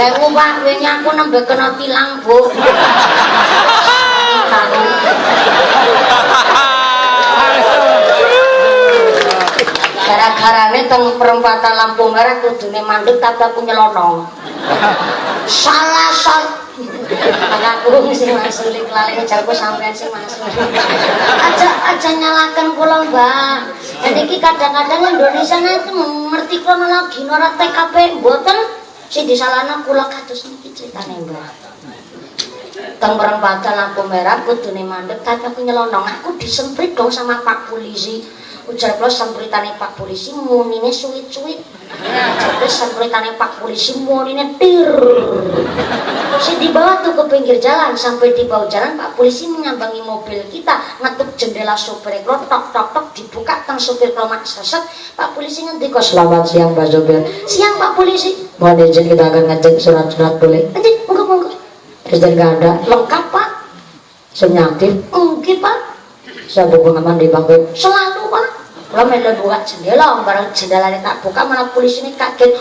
Sewu, Pak, wingi aku nembe kena tilang, Bu. Tahu. Gara-garane teng perempatan lampu merah kudune mandek tapi aku nyelonong. Salah sal. Aku sing masuli kelalen jarku sampean sing masuli. Aja aja nyalakan kula, Mbak. Dan iki kadang-kadang Indonesia nanti ngerti kronologi ora TKP mboten sing disalahno kula kados niki critane, Mbak. Teng perempatan lampu merah kudune mandek tapi aku nyelonong. Aku disemprit dong sama Pak Polisi. Ujar kula sempritane Pak Polisi munine suwit-suwit. Ujar sempritane Pak Polisi munine tir. Saya dibawa tuh ke pinggir jalan, sampai di bawah jalan Pak Polisi menyambangi mobil kita, ngetuk jendela sopir kula tok tok tok, dibuka teng sopir kula mak seset. Pak Polisi ngendika, "Selamat siang, Pak Sopir." "Siang, Pak Polisi." "Mohon izin, kita akan ngecek surat-surat, boleh?" "Nanti, monggo monggo." Terus dan nggak ada, lengkap, Pak. "Semua aktif?" "Enggak, Pak." "Sabuk pengaman dipakai?" "Selalu, Pak." Kalau melu buka jendela, barang jendelanya tak buka, malah polisi ini kaget.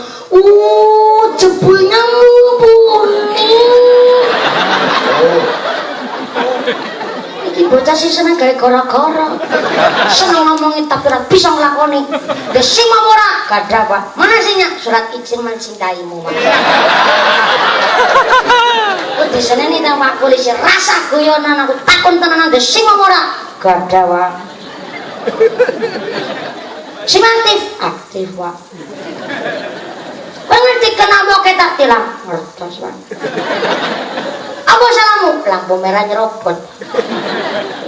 Jebulnya mumpuni. Iki bocah sih seneng gawe gara-gara. Seneng ngomongin tapi ora bisa nglakoni. Ya sing mau ora? Gak Pak. Mana sihnya? Surat izin mencintaimu, Pak. Aku diseneni nang Pak Polisi, rasa guyonan aku takon tenanan de sing mau ora? Gak ada, Pak. Sing aktif? Aktif, Pak. Kowe ngerti kenapa kita tilang? Ngertos, Pak. Apa salahmu? Lampu merah nyerobot.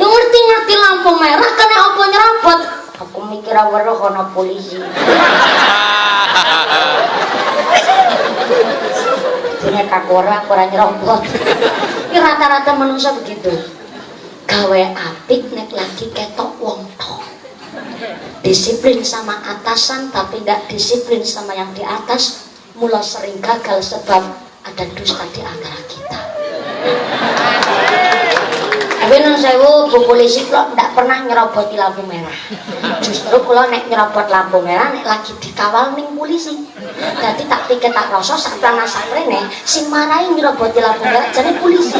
Yang ngerti-ngerti lampu merah kena apa nyerobot? Aku mikir weruh ana polisi. Dene kakora aku ora nyerobot. Ini rata-rata manusia begitu. Gawe apik nek lagi ketok wong tok. Disiplin sama atasan tapi tidak disiplin sama yang di atas, mula sering gagal sebab ada dusta di antara kita. Tapi nun sewu, Bu Polisi, kula ndak pernah nyeroboti lampu merah. Justru kula nek nyerobot lampu merah nek lagi dikawal ning polisi. Dadi tak pikir tak rasa saprana saprene sing marai nyeroboti lampu merah jane polisi.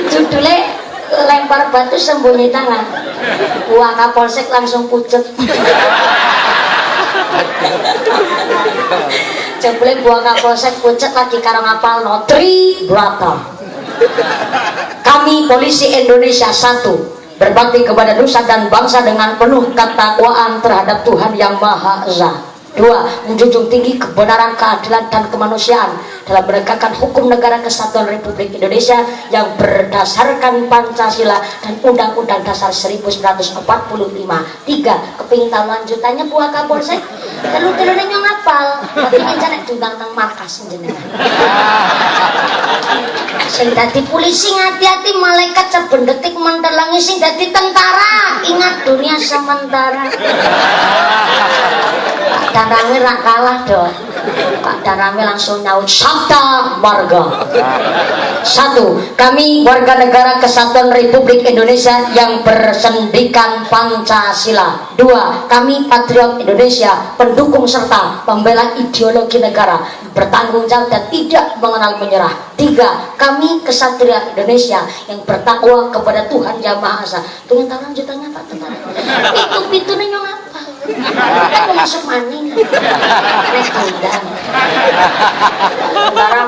Judulnya lempar batu sembunyi tangan. Wah, Kapolsek langsung pucet. Jebule buah Kapolsek pucet lagi karo ngapal no Tribrata. Kami polisi Indonesia satu, berbakti kepada nusa dan bangsa dengan penuh ketakwaan terhadap Tuhan Yang Maha Esa. Dua, menjunjung tinggi kebenaran, keadilan, dan kemanusiaan dalam menegakkan hukum negara kesatuan Republik Indonesia yang berdasarkan Pancasila dan Undang-Undang Dasar 1945. Tiga, kepingin tahu lanjutannya buah Kapolsek? Telu-telune nyong ngapal, tapi ngencana diundang nang markas jenengan. Sing dadi polisi ngati-hati malaikat saben detik mentelangi, sing dadi tentara ingat dunia sementara. Pak Danramil rak kalah dong. Pak Danramil langsung nyaut sabda marga. Satu, kami warga negara kesatuan Republik Indonesia yang bersendikan Pancasila. Dua, kami patriot Indonesia, pendukung serta pembela ideologi negara, bertanggung jawab dan tidak mengenal menyerah. Tiga, kami kesatria Indonesia yang bertakwa kepada Tuhan Yang Maha Esa. Tunggu lanjutannya Pak Tentara. Itu pitune nyong apa? Kan mau masuk maning. Nek diundang. Tentara.